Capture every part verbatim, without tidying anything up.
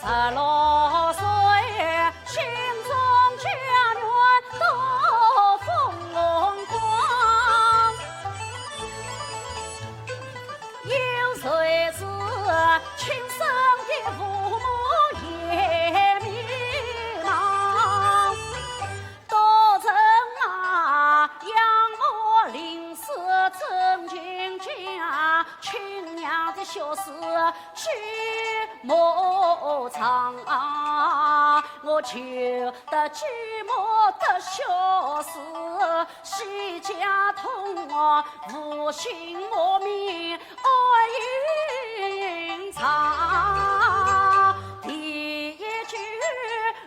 十六岁，心中家园都风光。有谁知亲生的父母也迷茫。 多情啊，养母临死真情讲，亲娘的孝思举目长啊，我求得举目得孝思，惜家痛啊，无心我命爱隐藏。第一句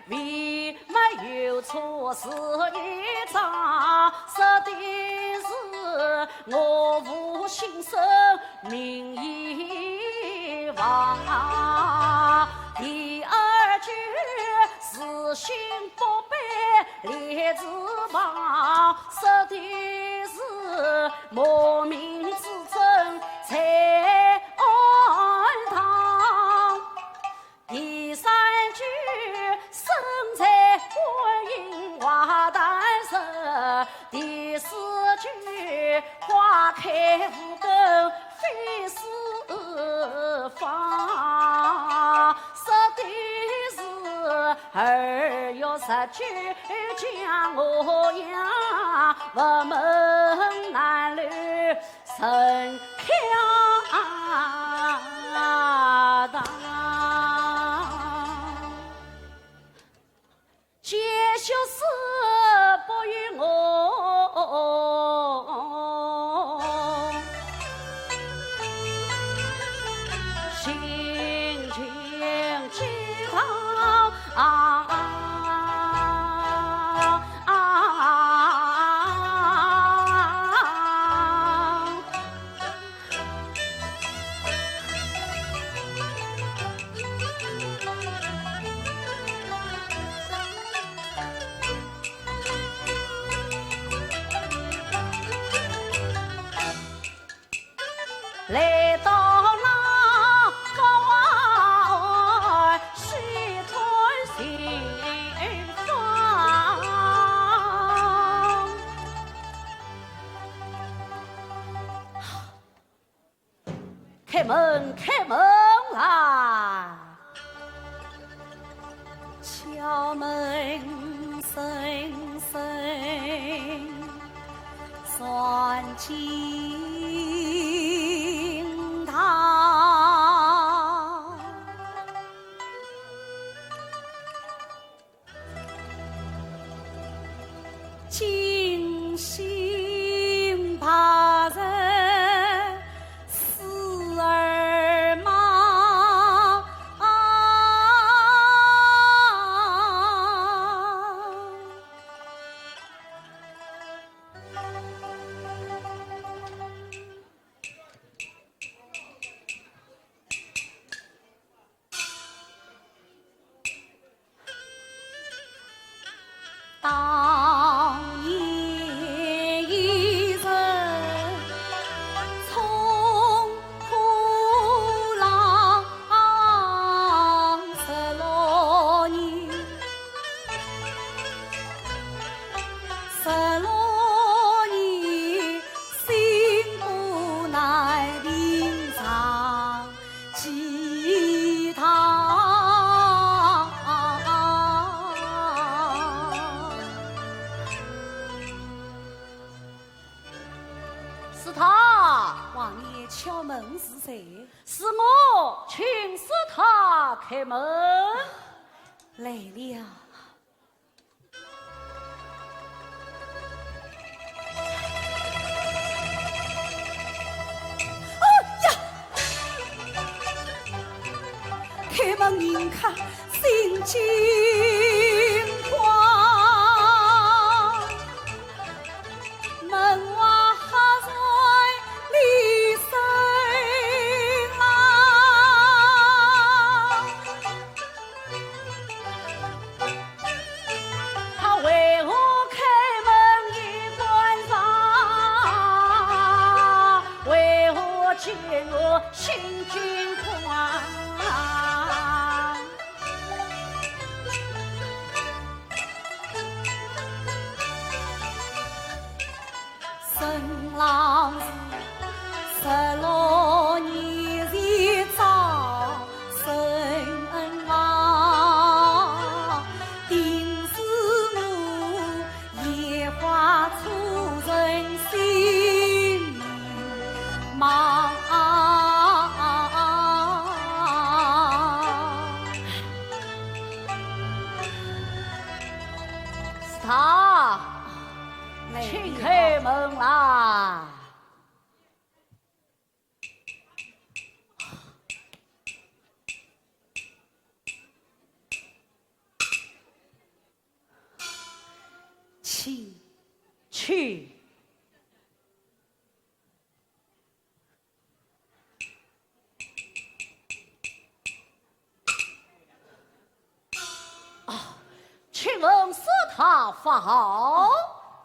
未没有错，是一张，说的是我父心生名以望。第二句，自信不卑列字旁，说的是母命子孙在安堂。 第三句，身在观音花坛上。第四句，花开无根非是芳，说的是二月十九讲我呀，佛门南楼 人看到。解说是不与我心情激荡。 来到那高岸，西川新坊。开门，开门啦！敲门声声传京堂。 金星白日似儿貌。 当年一人冲破浪十六年，十六年心不难平常。 其他。是他。王爷，敲门是谁？是我，请是他开门。来了。 哎呀！开门迎客心惊慌，门外客人厉声啊。 他为何开门一关上？为何见我心惊慌？他，请开门啦。请，请。 啊，请问是他法号？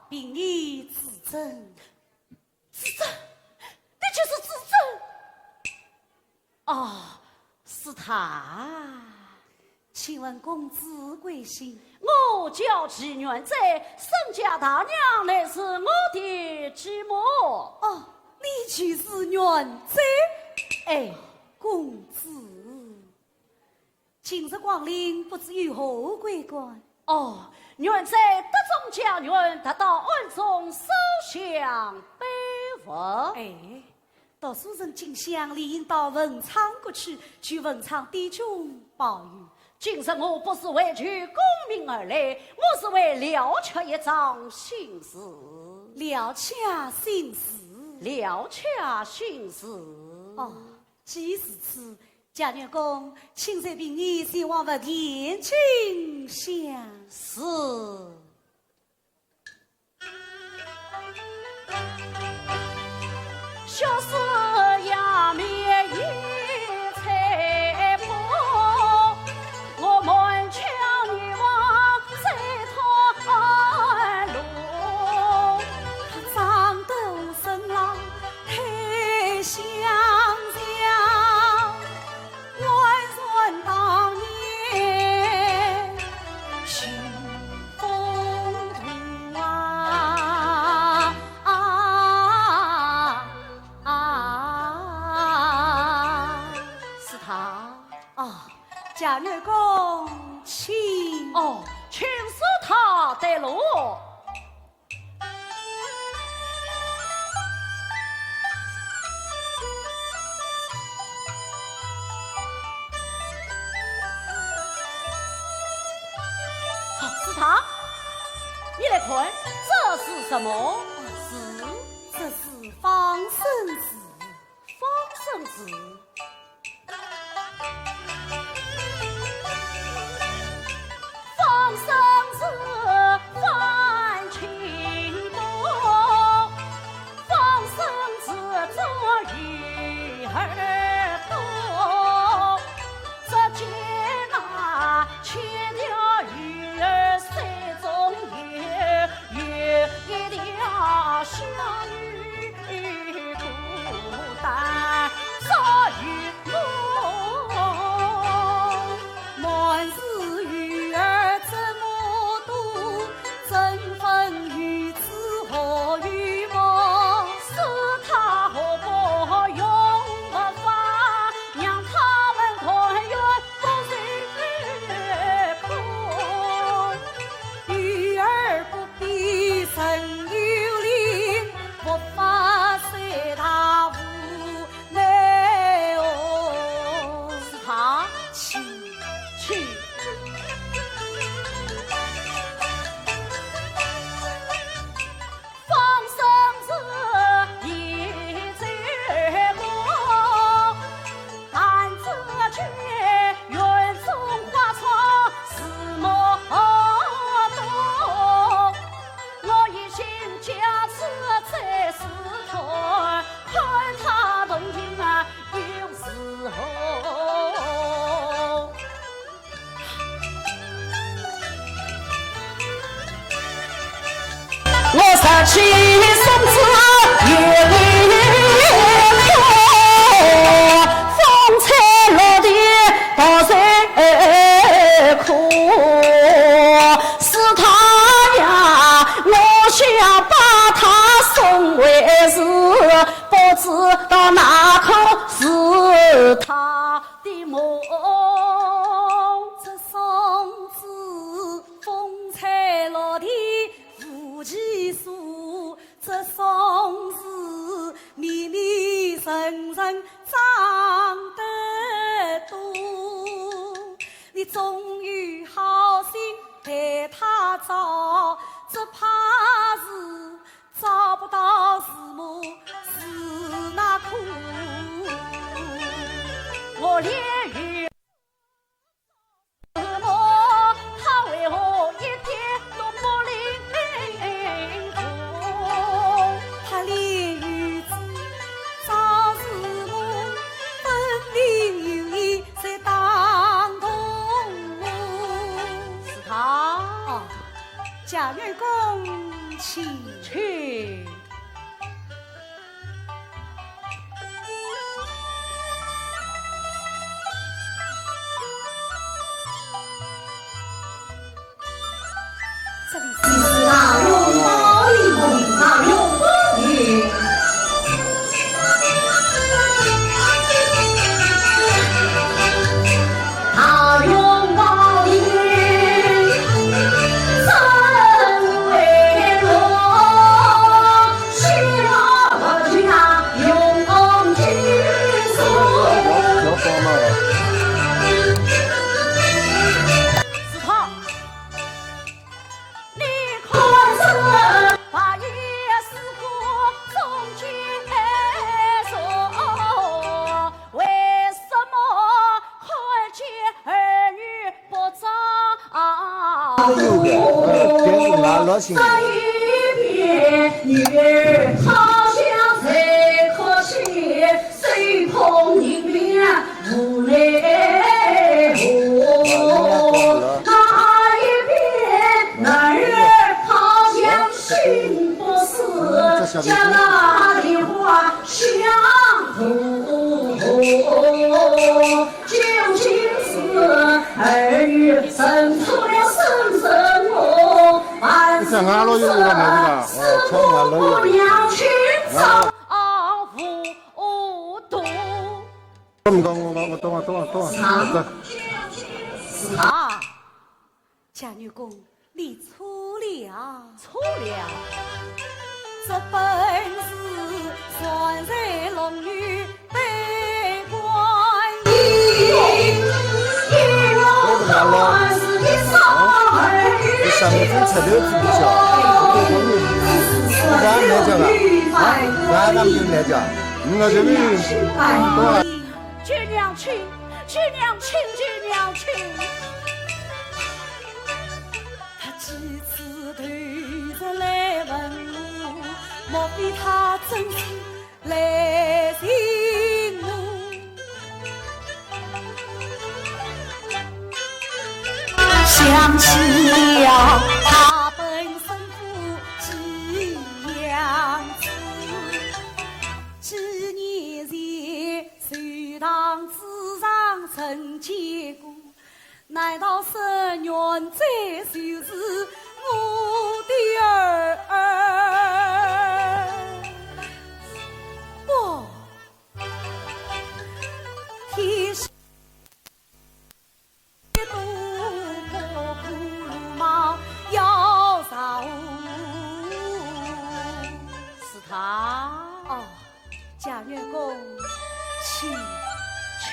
贫尼子珍。子珍？你就是子珍？啊，是他。请问公子贵姓？我叫季元哉，沈家大娘乃是我的继母。哦，你就是元哉？哎，公子。 今日光临，不知有何贵干？哦，元哉得中状元，特到暗中烧香拜佛。哎，读书人进香，理应到文昌阁去，去文昌帝君保佑。今日我不是为求功名而来，我是为了却一桩心事。了却心事？了却心事。哦， 既如此，贾元公，请随贫尼前往佛前进香。是。是他。哦， 贾元公，请。哦，请恕他带路。哦，是他。你来看，这是什么字？这是放生字。 放生字。放生字翻清波，放生字做鱼儿多。只见那千条鱼儿水中游，有一条小鱼 孤单少一梦。满是鱼儿这么多，怎分鱼子何鱼目？是他何不用佛法，让他们团圆不是空。 鱼儿不比人有灵，佛法虽大无奈何。是他。请，请。 放生是一枝果，弹指间园中花草似梦冬。我一心将此ใจ是痛，看他动情啊，又如何？ 我拾起松枝叶未落，风吹落地稻穗枯。是他呀，我想把它送回时，不知道那可是他 的梦。这松枝风吹落地无其所，这松树密密层层长得多。你总有好心待他早，他是找不到字母是那苦，我连雨字母，他为何一点都不灵通？他连雨字找字母，分明有意在打动我。是他？哦， 贾月宫，请。请。这里是大龙宝林，大龙宝林。 哎呦喂，哎，真是俺老心疼。 这俺老有一个毛病啊。哎，这俺老有。啊，我，我懂。我，我，我懂了，懂了，懂了。啊，贾月宫， 你错了。错了？这本是传在龙女悲观音，一路看是一双儿女。这上面分出头子不叫，不然来讲啊，啊，不然他们就来讲，那这个，对吧？ 舅娘请，舅娘请，舅娘请。他几次投入来问我，莫非他真是来寻我？想起了他本身父寄养子，几年前 祠堂之上曾见过，难道是原罪就是我的儿？不，天使 是他。哦，贾月宫，请。请。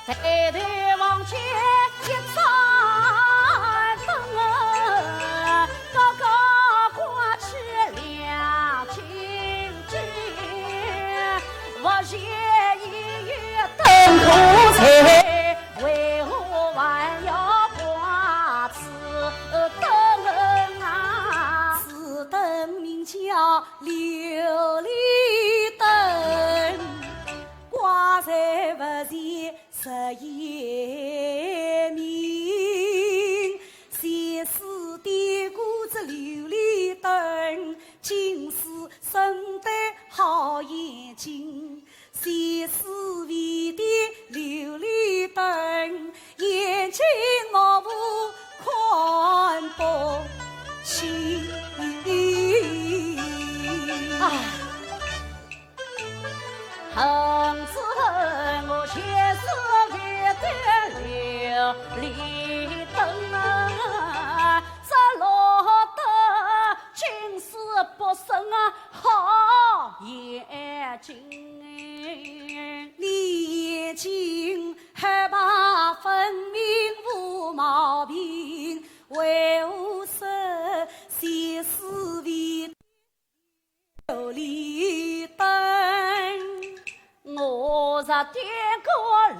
抬头望见一盏灯，高高挂起亮晶晶，佛前已有灯火彩，为何还要挂此灯啊？此灯名叫 琉璃灯，挂在佛前十夜明。前世点过这琉璃灯，今世生得好眼睛。 前世为点琉璃灯，眼睛模糊看不清。啊！恨只恨我前世为点白分明无毛病，为何说前世未 流离灯。我若点个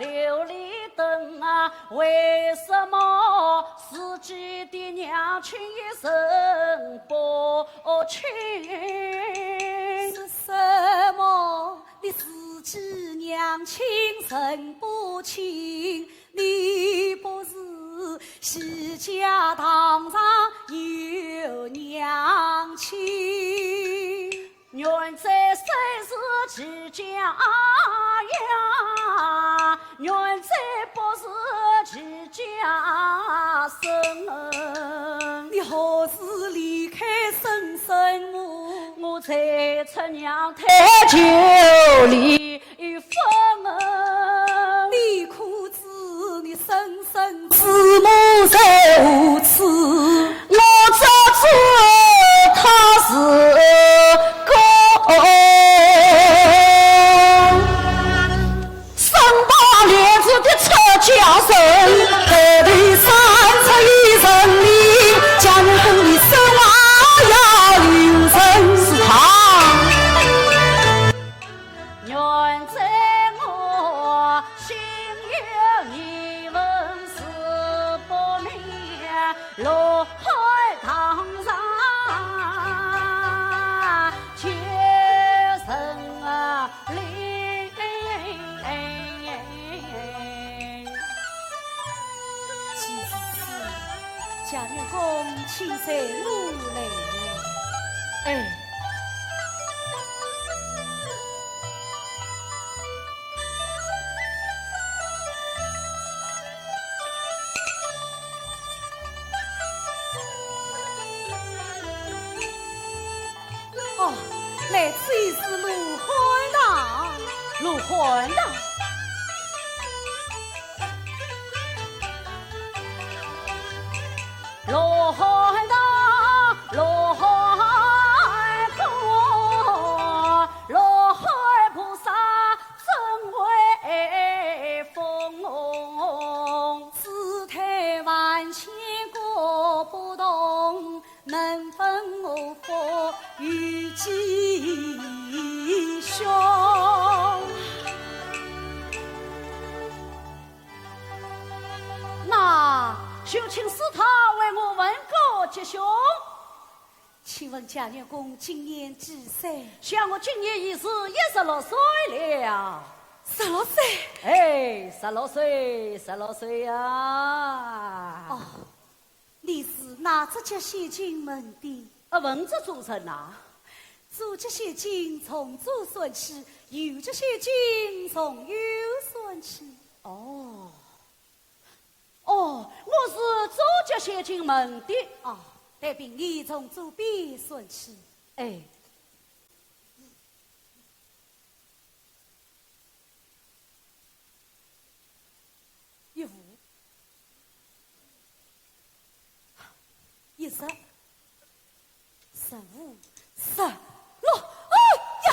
琉璃灯啊，为什么自己的娘亲也认不清？说什么你自己娘亲认不清？ 你不是齐家堂上有娘亲？原在谁是齐家呀？原在不是齐家人。你何时离开生身母？我在出娘胎就离 一分。你可知你生身之母在何处？我只知她是个身旁连枝的出家人，头戴三尺一人林，家人跟你说话要留神。是她。 原在我心有疑问是不明，落海堂上求神灵。 既是此，家院公请随我来。哎。哦，来此是罗汉堂。罗汉堂。 罗汉堂，罗汉公，罗汉菩萨真威风。姿态万千各不同，能分我佛与吉凶。 那就请师太为我问个吉凶。请问家院公今年几岁？想我今年已是一十六岁了。十六岁？哎，十六岁，十六岁呀。哦，你是哪只脚先进门的？啊，问这种人呐。左脚先进从左算起，右脚先进从右算起。 哦，哦，我是左脚先进门的。哦，待凭你从左边算起。哎。一五，一十， 十五，十六，哎呀！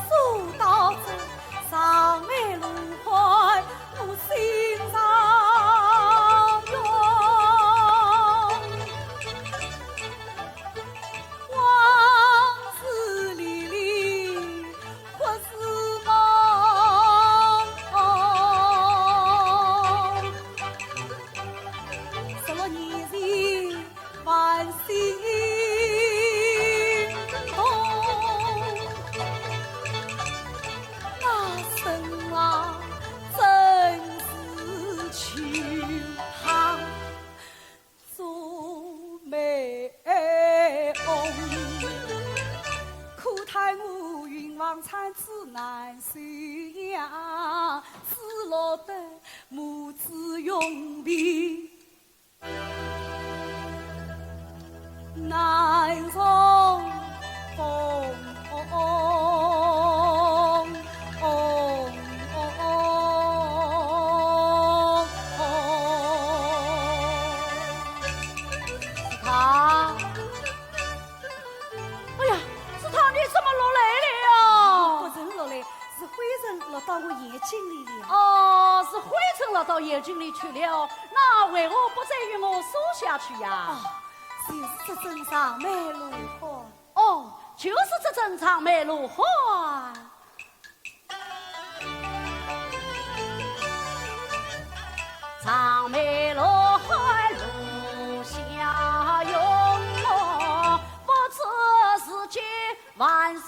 说到这，尚未轮换，我心上涌。 往事历历不似梦。十六年前，万心动，那生来真是奇葩。 做美梦，可叹我云房残子难收养，只落得母子永别难重逢。 啊！哎呀，师太，你怎么落来落到我眼睛里了。哦，是灰尘落到眼睛里去了，那为何不再与我说下去呀？哦，就是这尊长眉鹿换。哦，就是这尊长眉鹿换。长眉鹿换鹿相拥，不知是今 还是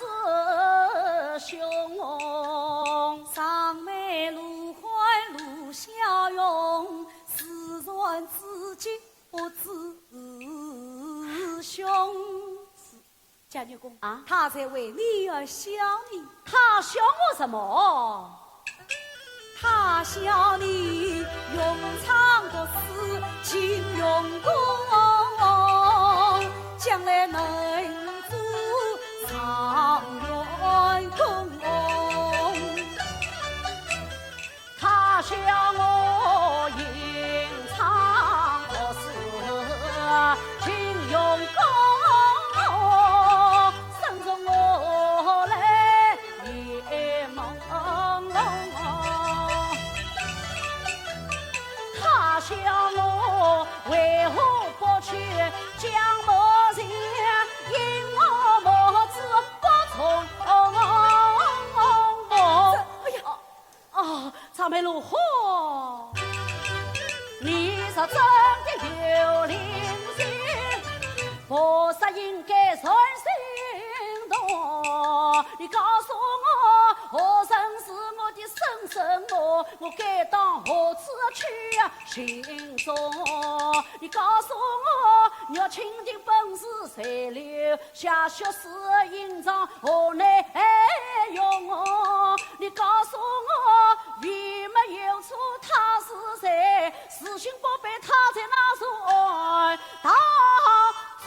雄雄。长眉鹿换鹿相拥，自然知己不知雄。贾月宫啊，他在为你而笑呢。他笑我什么？ 他笑你用唱个是秦永公，将来能做状元公。他笑我吟唱个是秦永公，生中我来 也朦胧。他笑我为何不去将门前，因我目珠不从。哎呀，哦，长眉鹿换，你是真的有灵性，菩萨应该传心 你告诉我，何人是我的生身我？我该到何处去寻踪？你告诉我，玉蜻蜓本是谁留下，血色印章何奈用？你告诉我，有没有错他是谁？ 是寻宝贝他在哪处？大众。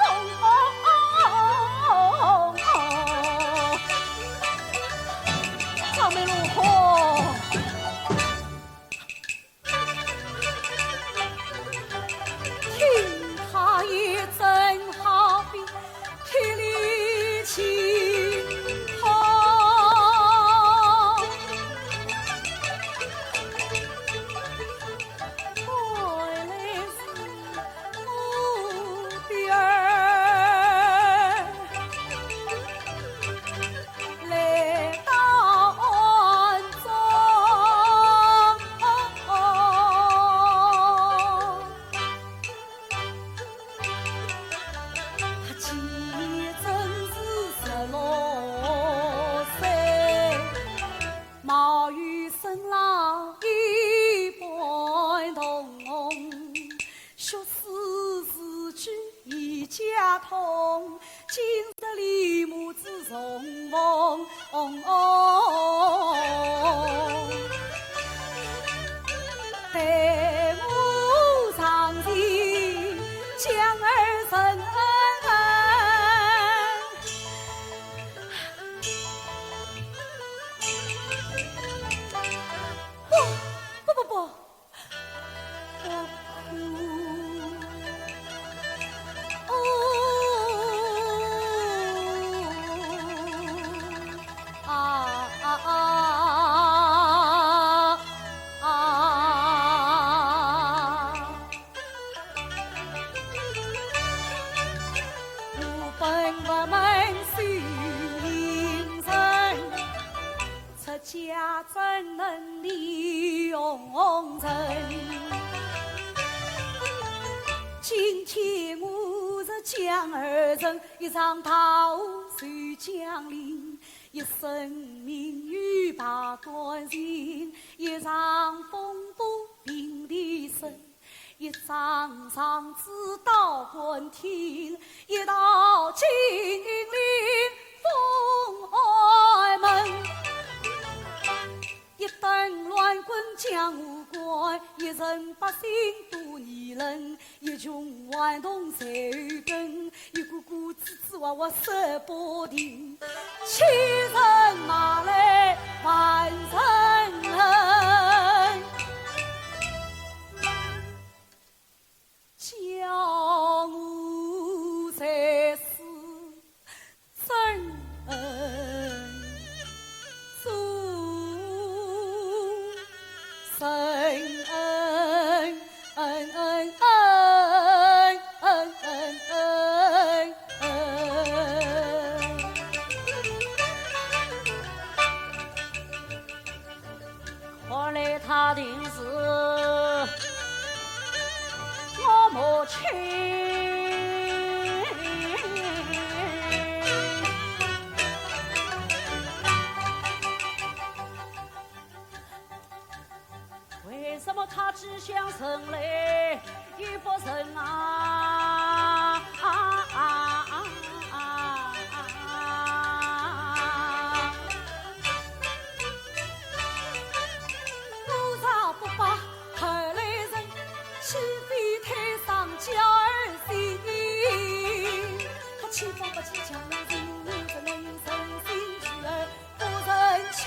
长眉鹿换，听他也真好比 霹雳惊涛。原来是我的儿来到暗中。 他今年正是十六岁，貌与沈郎一般同，学识字句一家通，今日里母子重逢。 待我上前将儿承恩。不，不，不，不， 出家怎能理红尘？今天我是将儿承，一场大祸就降临，一生名誉百官心，一场风波平地震。 一张状纸到官厅，一道金印封庵门。一顿乱棍将我关，一城百姓多议论，一群顽童在后跟，一个个支支吾吾说不停。千人骂来万人恨。 叫我在此怎做定是我母亲。为什么她只想人来也不认啊？啊啊啊啊啊！ 我若不把后来人，岂非太伤娇儿心？他千方百计将我人人人心拒而不认亲。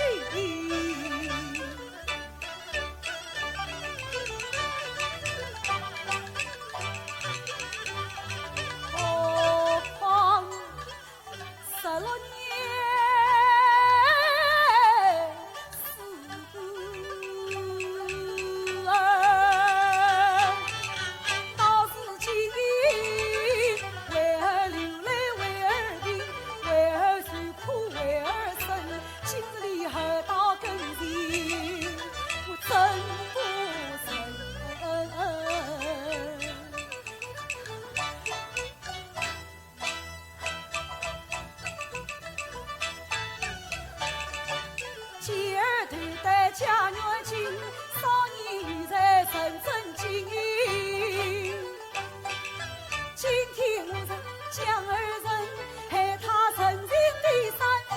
何况 十六年四个儿，到如今为儿流泪，为儿病，为儿受苦，为儿生，今日里儿到跟前，我怎不认？ 继而头戴甲元巾，少年有才认真经。今天我是将儿人，害他成情的三分。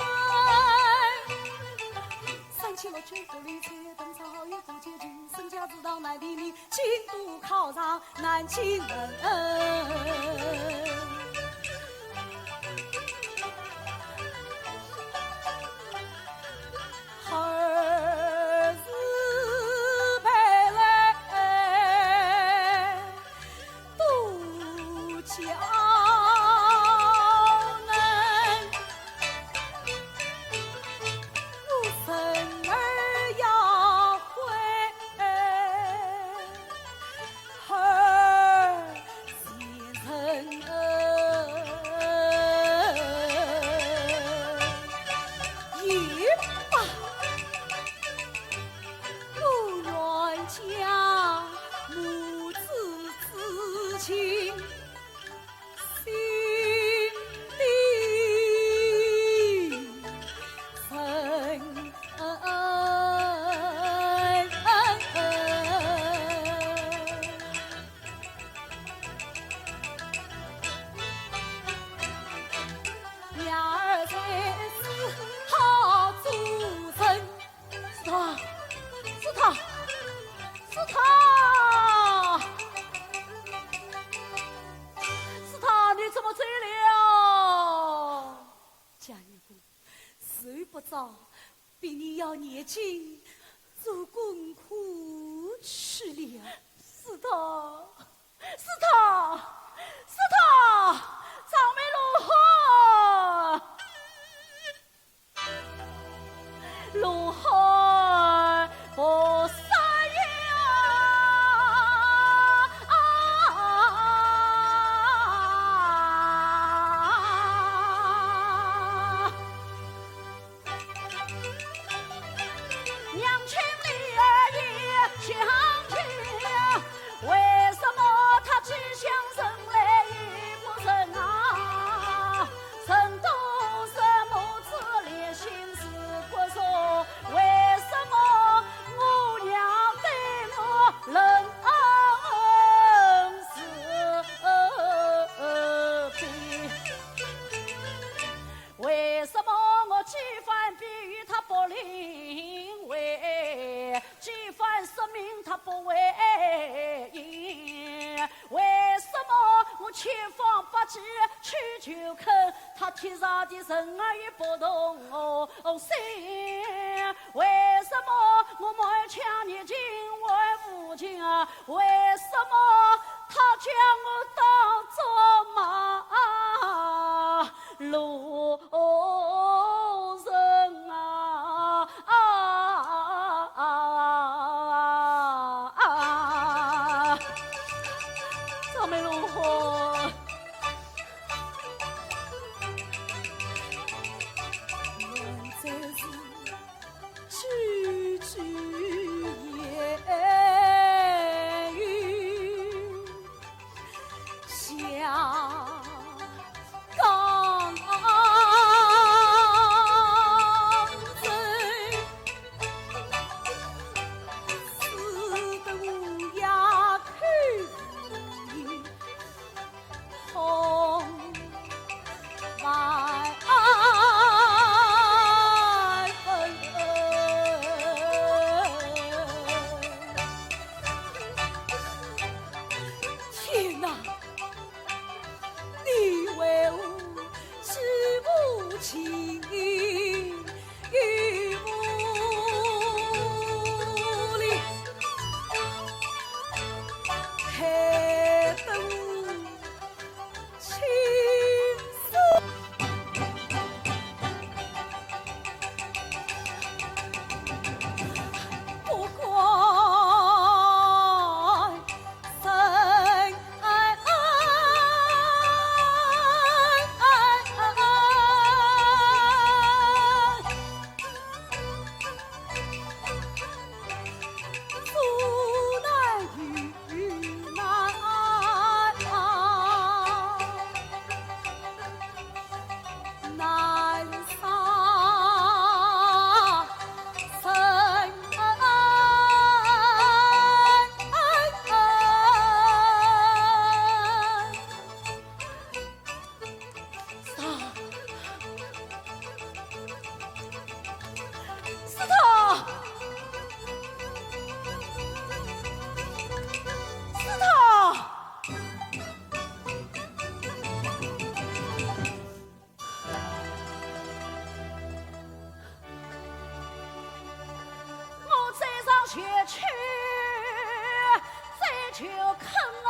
三千六九不理睬，登上好友不解情，身家之道难辨明， 进都考上南京人。儿是白来都叫人，我生儿要回。 儿是人儿也罢，我愿将母子之情 心底深。伢儿在世好做人。 是他，是他，是他，是他，你怎么走了？家有功，时不早，比你要年轻，做功课去了。是他，是他，是他，张美罗汉。 罗汉菩萨呀，娘亲你也相信。 为什么他只想人来也不认啊？人都是母子连心似骨肉，为什么我娘对我冷眼视冰？为什么我几番比喻他不领会？ 几番说明他不回应，为什么我千方百计去求恳，他铁砂的人儿也不动心？为什么我满腔热情还无情啊？为什么他将我当作陌路人啊？ 啊啊啊啊！张美罗汉，句句也去，这就看啊。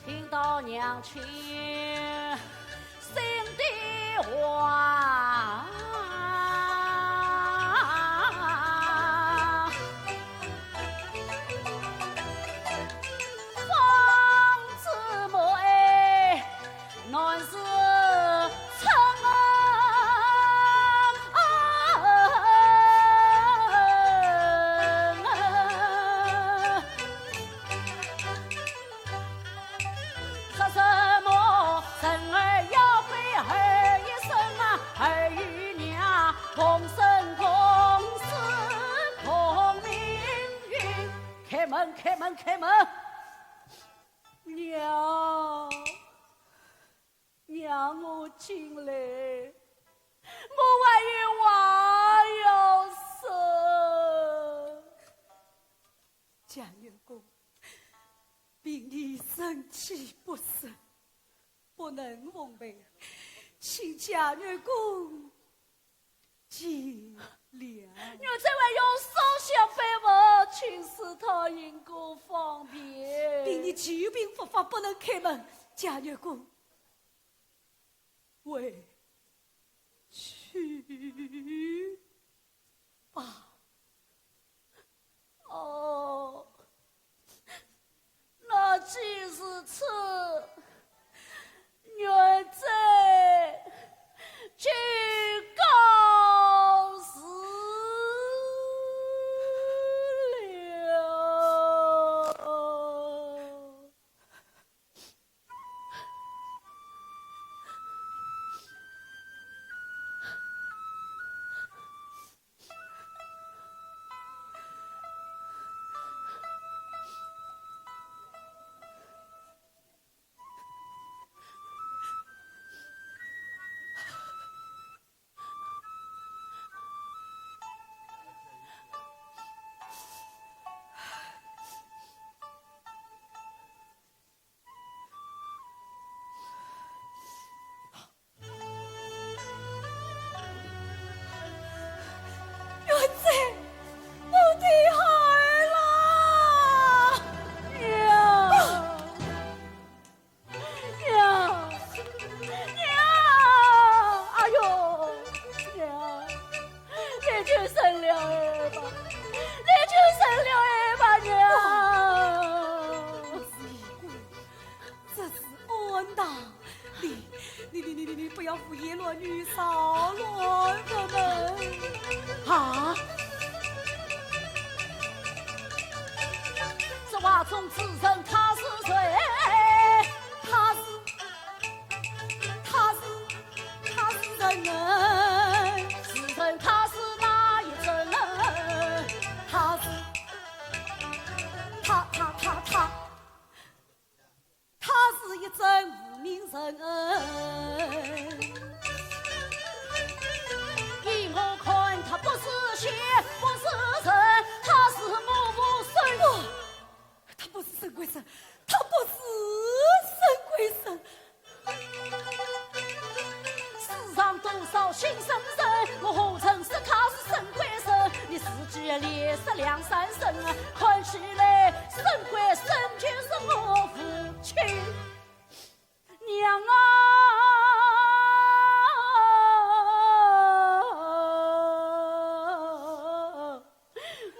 听到娘亲 心的话，方姊妹，乃是真啊。 说什么开门，开门！娘，娘，我进来，我还有话要说。贾月宫，凭你忍气不忍，不能奉陪，请贾月宫见谅。奴才还有烧香拜佛，请示太阴公方便。凭你旧病复发，不能开门。贾月宫，回去吧。哦，那既如此，奴才就告辞了。娘，娘，哎呦，娘，你就认了俺吧，你就认了俺吧，娘。这是安大礼，你你你你你不要胡言乱语，扰乱我们。啊？这画中之人他是谁？他是，他是，他是人人。是人他是哪一种人？他是，他他他他。 他是一种无名人。依我看，他不是仙，不是人，他是我父神。不，他不是沈贵生，他不是沈贵生。世上多少新生人，我何曾是他是沈贵生？你自己脸色两三生啊，看起来 沈贵生就是我父亲。娘啊，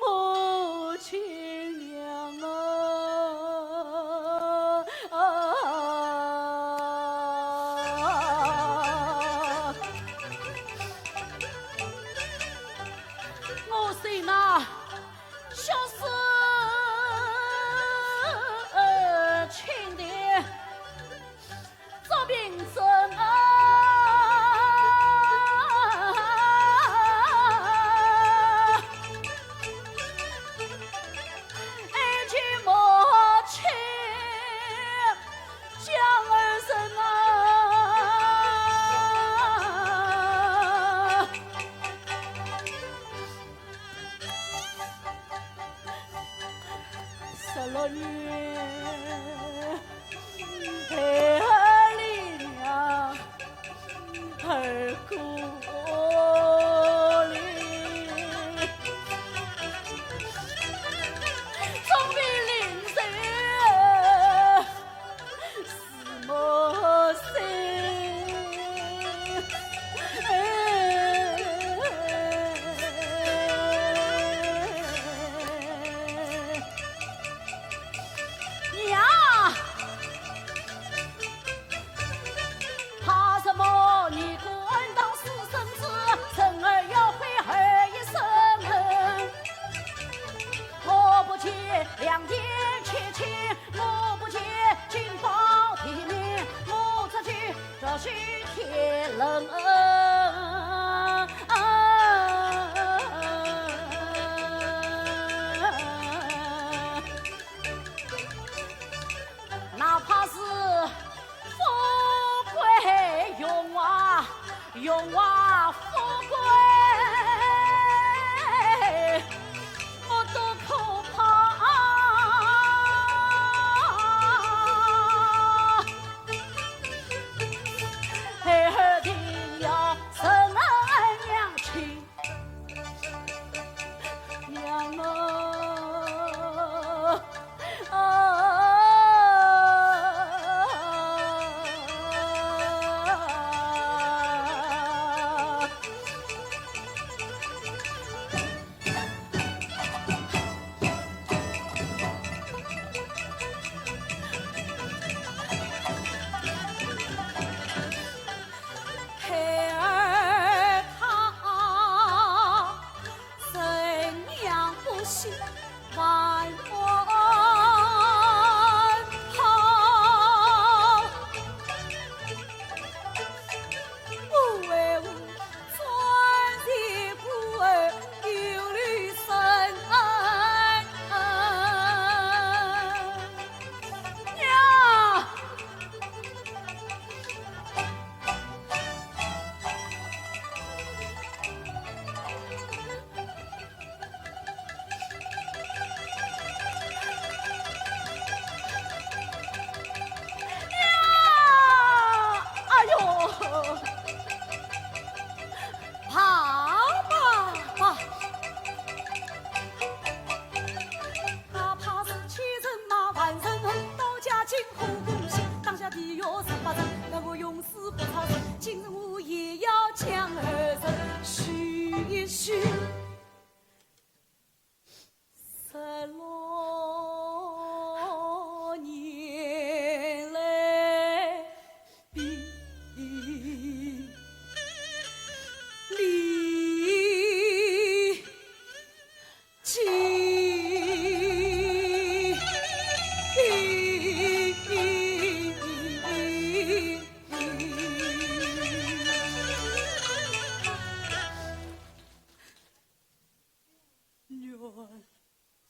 母亲娘啊，我心呐， 血色青的做病人啊，爱情母亲 江儿人啊，十六年，孩儿离娘 儿孤零，总比临死是母心。 十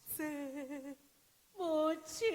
在。母亲。